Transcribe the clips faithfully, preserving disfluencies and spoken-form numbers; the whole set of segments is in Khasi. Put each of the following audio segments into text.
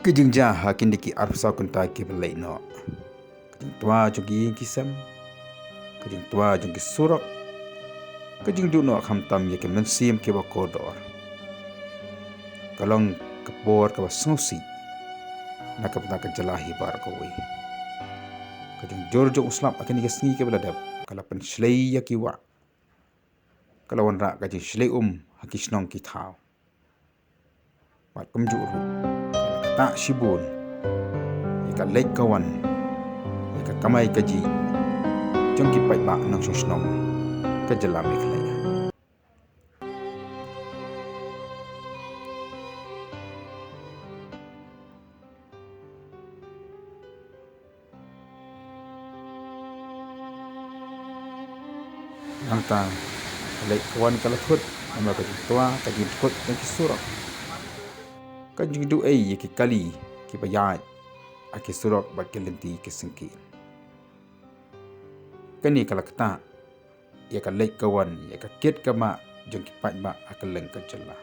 Ka jingjia ha kine ki arphew saw kynta kiba leit noh, ka jingtwa jong ki ïing ki sem, ka jingtwa jong ki surok, ka jingduh noh khamtam ïa ki mynsiem kiba kordor, ka long ka por kaba sngewsih na ka bynta ka jylla hi baroh kawei. Ka jingjur jong u slap ha kine ki sngi kiba la dep ka la pynshlei ïa ki wah, ka la wanrah ka jingshlei um ha ki shnong ki thaw. Bad kumjuh ruh, ka ktah shibun ïa ka leit ka wan, ïa ka kamai kajih jong ki paidbah nongshong shnong ka jylla Meghalaya. Nangta ka leit ka wan ka la thut namar ka jingtwa, ka jingdkut jong ki surok, ka jingduh ei ïa ki kali kiba ïaid ha ki surok bad ki lynti ki syngkien. Kane ka la ktah ïa ka leit ka wan, ïa ka kit ka mah jong ki paidbah ha kylleng ka jylla.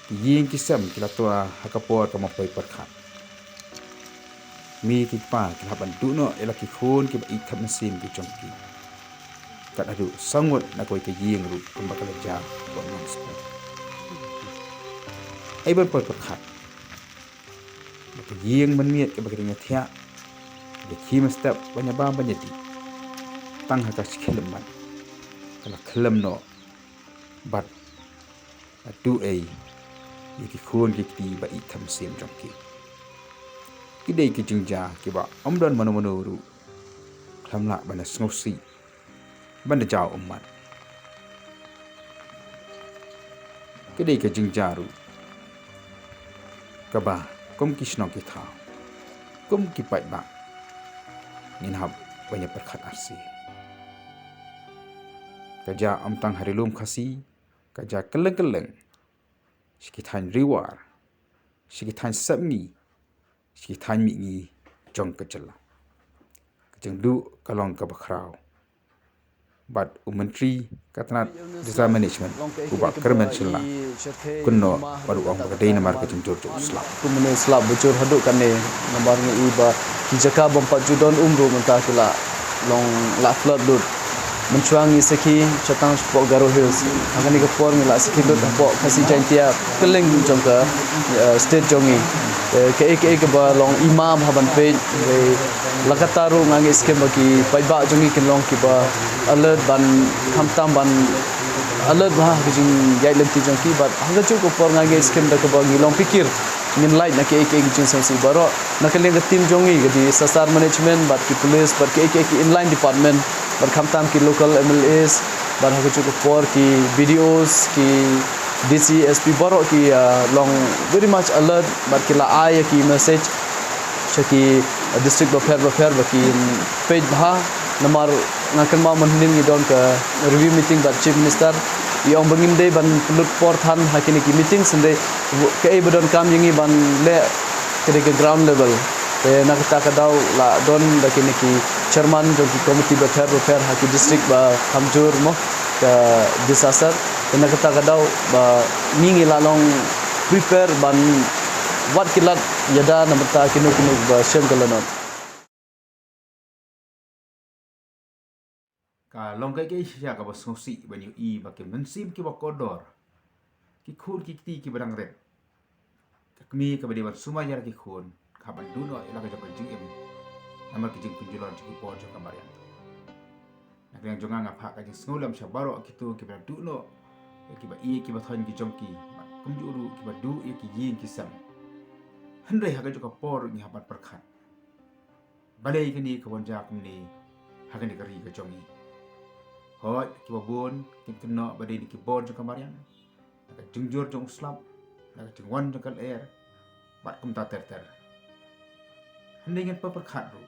Ki ïing ki sem ki la twa ha ka por kaba poi pyrkhat. Ki kmie ki kpa ki la hap ban duh noh ïa la ki khun kiba ïeit thep mynsiem ki jong ki. Kat haduh saw ngut na kawei ka ïing ruh kumba ka la jia bad nang sngewbha. Ai ban poi pyrkhat ba ka ïing mynmiet kaba ka dang ïathiah, ka khie mynstep ban ïabam ban ïadih, tang ha ka shi khyllipmat ka la khyllem noh bad la duh ei ïa ki khun ki kti ba ïeit thep mynsiem jong ki. Ki dei ki jingjia kiba ym don mano mano ruh khlem lah ban da sngewsih, ban da jaw ummat. Ki dei ki jingjia ruh kaba kum ki shnong ki thaw, kum ki paidbah, ngin hap ban ïa pyrkhat arsien. Ka jia ym tang ha Ri Lum Khasi, ka jia kylleng kylleng, sha ki thaiñ Ri War, sha ki thaiñ Sepngi, sha ki thaiñ Mihngi jong ka jylla. Ka jingduh ka long kaba khraw. Bad u Myntri ka tnat Disaster Management, u Bah Kyrmen Shylla, kynnoh bad u ong ba ka dei namar ka jingjur jong u slap. Kumne u slap ba jur haduh kane, namar ngi i ba ki jaka bym pat ju don um ruh mynta ki la long la flood lut. Mynshuwa ngi sakhi sha tang shapoh Garo Hills. Ha kane ka por ngi la sakhi lut hapoh Khasi Jaintia, kylleng jong ka, eh, state jong ngi. Eh, kaei kaei kaba long i map hap ban peit, eh, la katta ruh nga ngeit skhem ba ki paidbah jong ngi kin long kiba alert ban khamtam ban alert bha ha ka jingïaid lynti jong ki, bad ha kajuh ka por nga ngeit skhem da kaba ngi long phikir ngin lait na kaei kaei ki jingsngewsih baroh. Na ka liang ka team jong ngi ka disaster management bad ki police bad kaei kaei ki inline department bad khamtam ki local M L As bad ha kajuh ka por ki B D Os, ki D C, S P baroh ki, ah, long very much alert bad ki la ai ïa ki message sha ki, ah, district bapher bapher ba kin peit bha. Namar nga kynmaw mynhynnin ngi don ka review meeting bad Chief Minister, i ong ba ngim dei ban pynlut por than ha kine ki meeting, hynrei kaei ba donkam ïa ngi ban leh ka dei ka ground level. Te na kata ka daw la don da kine ki chairman jong ki committee bapher bapher ha ki district ba kham jur mo ka disaster. Te na kata ka daw ba ngi ngi la long prepare ban wad ki lad ïada na bynta kino kino ba shem ka lanot. Ka long kaei kaei shisha kaba sngewsih ban ïohi ba ki mynsiem kiba kordor, ki khun ki kti kiba dang rit, ka kmie kaba dei ban sumar ïa la ki khun, ka hap ban duh noh ïa la ka jong ka jingim namar ki jingpynjulor jong ki bor jong ka mariang. Na ka liang jong nga nga phah ka jingsngewlem sha baroh kito kiba duh noh ïa kiba ïeit kiba thoiñ ki jong ki, bad kumjuh ruh kiba duh ïa ki ïing ki sem. Hynrei ha kajuh ka por ngi hap ban pyrkhat. Balei kane ka wan jia kumne ha kane ka ri ka jong ngi? Hooid, kiba bun kin kynnoh ba dei na ki bor jong ka mariang, na ka jingjur jong u slap, na ka jingwan jong ka lyer, bad kumta ter ter. Hynrei ngin pyrkhat ruh,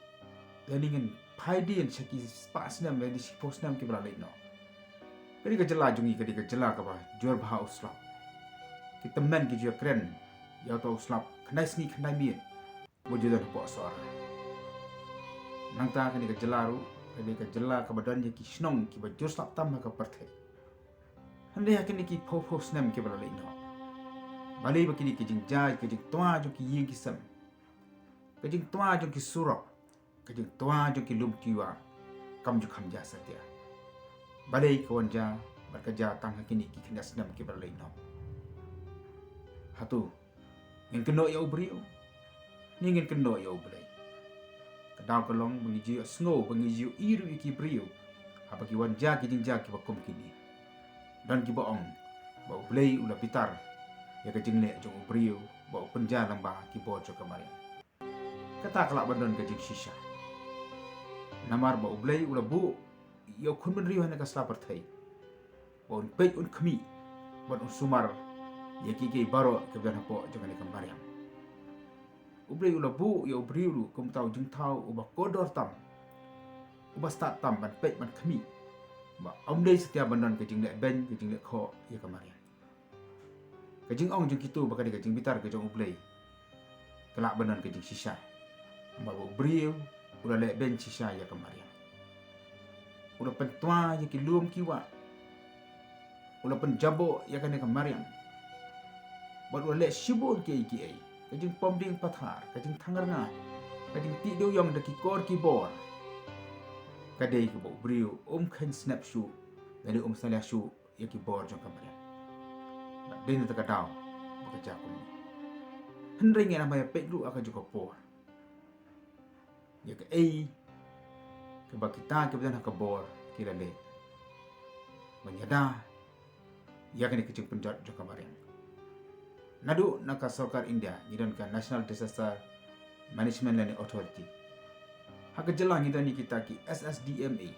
lane ngin phai dien sha ki spah snem lane shiphew snem kiba la leit noh. Ka dei ka jylla jong ngi ka dei ka jylla kaba jur bha u slap. Ki tymmen ki ju ïakren ïa uta u slap khyndai sngi khyndai miet. Ba ju don hapoh Sohra. Nangta kane ka jylla ruh ka dei ka jylla kaba don ïa ki shnong kiba jur slap tam ha ka pyrthei. Hynrei ha kine ki phew phew snem kiba la leit noh, Balei ba kine ki jingjia, ka jingtwa jong ki ïing ki sem, ka jingtwa jong ki surok, ka jingtwa jong ki lum ki wah kam ju kham jia satia? Balei ka wan jia bad ka jia tang ha kine ki khyndiat snem kiba la leit noh? Hato ngin kynnoh ïa u briew ne ngin kynnoh ïa U Blei? Ka daw ka long ba ngi ju ïohsngew, ba ngi ju ïohi ruh ïa ki briew haba ki wan jia ki jingjia kiba kum kine. Don kiba ong ba U Blei u la bitar ïa ka jingleh jong u briew ba u pynjia lyngba ki bor jong ka mariang. Kata ka lah ban don ka jingshisha. Namar ba U Blei u la buh ïa u khun bynriew ha kane ka sla pyrthei ba un peit, un khmih bad un sumar ïa kiei kiei baroh kiba don hapoh jong kane ka mariang. U Blei u la buh ïa u briew ruh kum uta u jingthaw uba kordor tam, uba stad tam ban peit ban khmih ba ym dei satia ban don ka jingleh beiñ, ka jingleh khoh ïa ka mariang. Ka jingong jong kito ba ka dei ka jingbitar ka jong U Blei ka lah ban don ka jingshisha. Namar ba u briew u la leh beiñ shisha ïa ka mariang. U la pyntwa ïa ki lum ki wah, u la pynjaboh ïa kane ka mariang, bad u la leh shibun kiei kiei. Ka jingpom dieng pathar, ka jingthang rngai, ka jingtih dewïong da ki kor ki bor, ka dei kaba u briew um kheiñ snep shuh lane um salia shuh ïa ki bor jong ka mariang. Bad dei na kata ka daw ba ka jia kumne. Hynrei ngi la ïa peit ruh ha kajuh ka por ïa kaei kaba kita kiba don ha ka bor ki la leh ban ïada ïa kane ka jingpynjot jong ka mariang. Naduh na ka sorkar India ngi don ka National Disaster Management lane Authority. Ha ka jylla ngi don ïa kita ki S S D M A,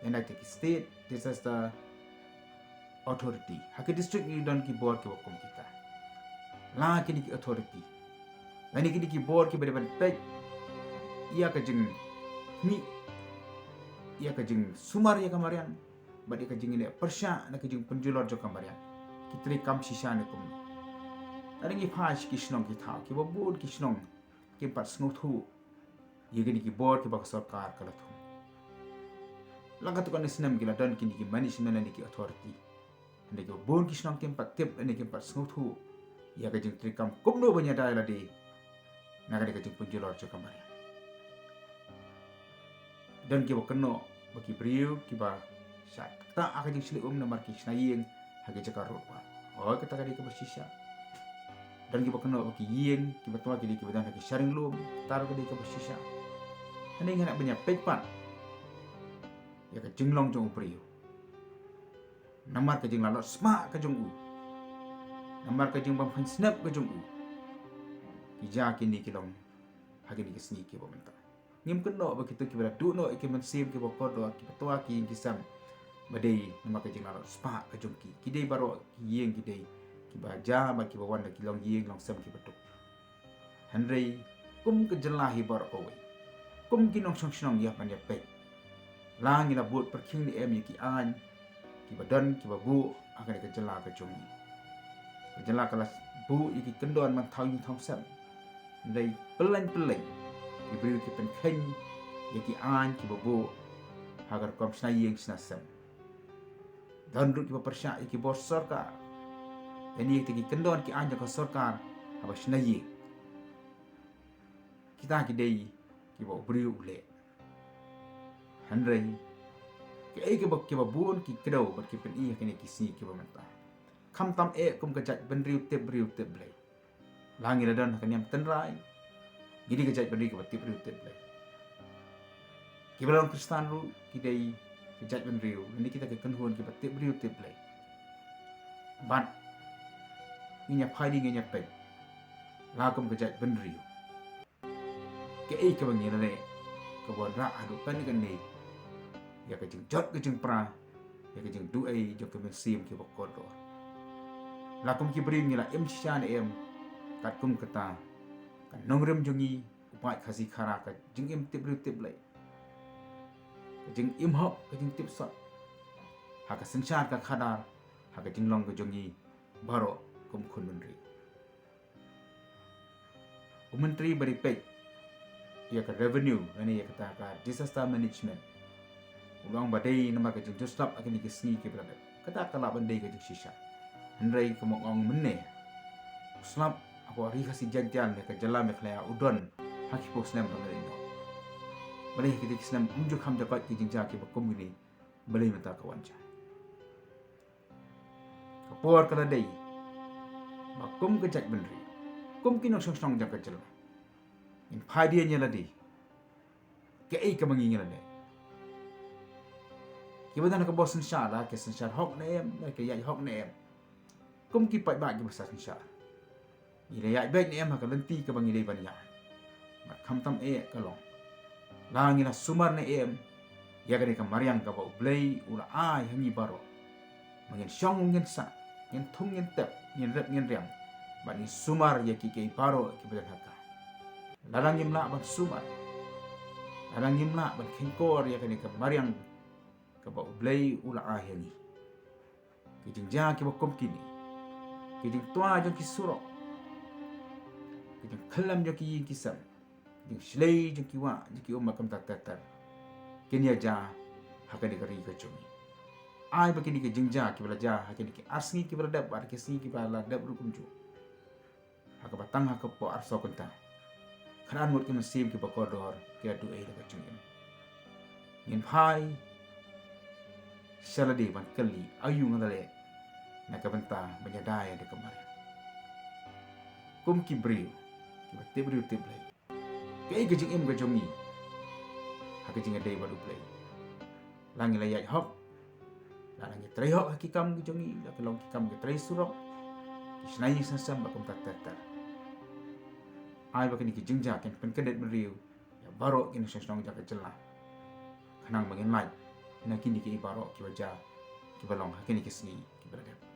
lane kita ki State Disaster Authority. Ha ki district ngi don ki bor kiba kum kita. La kine ki authority, lane kine ki bor kiba dei ban peit ïa ka jingkhmih, ïa ka jingsumar ïa ka mariang, bad ïa ka jingïaleh pyrshah na ka jingpynjulor jong ka mariang, ki trei kam shisha ne kumno? Lada ngi phai sha ki shnong ki thaw, kiba bun ki shnong kim pat sngewthuh ïa kine ki bor kiba ka sorkar ka la thung. La katto katne snem ki la don kine ki management lane ki authority, hynrei kiba bun ki shnong kim pat tip lane kim pat sngewthuh ïa ka jingtrei kam kumno ban ïada ïa lade na kane ka jingpynjulor jong ka mariang. Don kiba kynnoh ba ki briew kiba shah ktah ha ka jingshlei um namar ki shna ïing ha ki jaka rud wah. Hooid, kata ka dei kaba shisha. Don kiba kynnoh ba ki ïing kiba twa ki dei kiba don ha ki sharing lum, kata ruh ka dei kaba shisha. Hynrei ngi hap ban ïa peit pat ïa ka jinglong jong u briew. Namar ka jinglalot spah ka jong u, namar ka jingbym kheiñ snep ka jong u, ki jia kine ki long ha kine ki sngi kiba mynta. Ngim kynnoh ba kito kiba la duh noh ïa ki mynsiem kiba kordor, kiba twa ki ïing ki sem, ba dei namar ka jinglalot spah ka jong ki. Ki dei baroh ki ïing ki dei kiba jia bad kiba wan da ki longïing longsem kiba duk. Hynrei kum ka jylla hi baroh kawei, kum ki nongshong shnong, ïa peit, la ngi la bud pyrkhing ne em ïa ki aiñ kiba don kiba buh ha kane ka jylla ka jong ngi? Ka jylla ka la buh ïa ki kyndon ban thaw ïing thaw sem, hynrei pylleng pylleng ki briew ki pynkheiñ ïa ki aiñ kiba buh ha ka rukom shna ïing shna sem. Don ruh kiba pyrshah ïa ki bor sorkar, ïa kine ki kyndon ki aiñ jong ka sorkar haba shna ïing. Kita ki dei kiba u briew u leh. Hynrei kaei kaba, kiba bun ki kdew bad ki pyni ha kine ki sngi kiba mynta, khamtam eh kum ka jaitbynriew tip briew tip Blei. La ngi la don ha ka niam tynrai, ngi dei ka jaitbynriew kiba tip briew tip Blei. Kiba long Khristan ruh ki dei ka jaitbynriew, lane kita ki kynhun kiba tip briew tip Blei. Bad ngin ïa phai, ngin ïa peit, la kum ka jaitbynriew, kaei kaba ngi la leh kaba wanrah haduh kane kane ïa ka jingjot ka jingpra, ïa ka jingduwai jong ka mynsiem kiba kordor? La kum ki briew ngi la im shisha ne em katkum kata ka nongrim jong ngi u paid Khasi Khara, ka jingim tip briew tip Blei, ka jingim hok, ka jingtip sot ha ka synshar ka khadar, ha ka jinglong ka jong ngi baroh kum khun bynriew? U Myntri ba dei peit ïa ka revenue lane ïa kata ka disaster management u la ong ba dei namar ka jingjur slap ha kine ki sngi kiba la dep, kata ka lah ban dei ka jingshisha. Hynrei kumba nga ong mynne, Slap hapoh Ri Khasi Jaiñtia ne ka jylla Meghalaya u don ha ki phew snem ba la dei noh. Balei ha kitei ki snem ym ju kham jia ki jingjia kiba kum kine, balei mynta ka wan jia? Ka por ka la dei ba kum ka jaitbynriew, kum ki nongshong shnong jong ka jylla, ngin phai dien ïa lade. Kaei kaba ngi ngi la leh, kiba don ha ka bor synshar, la ka synshar hok ne em, la ka ïaid hok ne em, kum ki paidbah kiba sa synshar, ngi la ïaid beit ne em ha ka lynti kaba ngi dei ban ïaid? Bad khamtam eh ka long, la ngi la sumar ne em ïa kane ka mariang kaba U Blei u la ai ha ngi baroh, ba ngin shong ngin sah, ngin thung ngin tep, ngin rep ngin riang, bad ngin sumar ïa ki, ki baroh kiba don ha ka? Lada ngim lah ban sumar, lada ngim lah ban kheiñkor ïa kane ka mariang kaba U Blei u la ai ha ngi, ki jingjia kiba kum kine, ki jingtwa jong ki surok, ki jingkhyllem jong ki ïing ki sem, ki jingshlei jong ki wah jong ki um bad kumta ter ter, kin ïa jia ha kane ka ri ka jong ngi. Ai ba kine ki jingjia kiba la jia ha kine ki ar sngi kiba la dep bad ki sngi kiba la dep ruh kumjuh, ha kaba tang ha ka por arsaw kynta, khatar ngut ki mynsiem kiba kordor ki la duh ei da ka jingim. Ngin phai sha lade ban kylli aïu nga la leh na ka bynta ban ïada ïa kane ka mariang. Kum ki briew kiba tip briew tip Blei, kaei ka jingim ka jong ngi ha ka jingïadei bad U Blei? La ngi la ïaid hok, la ngi trei hok ha ki kam ki jong ngi, la ki long ki kam ki trei surok, ki shna ïing shna sem bad kumta ter ter. Ai ba kine ki jingjia kin pynkyndit bynriew ïa baroh ki nongshong shnong jong ka jylla, khnang ba ngin lait na kine kiei baroh kiba jia, kiba long ha kine ki sngi kiba la dep.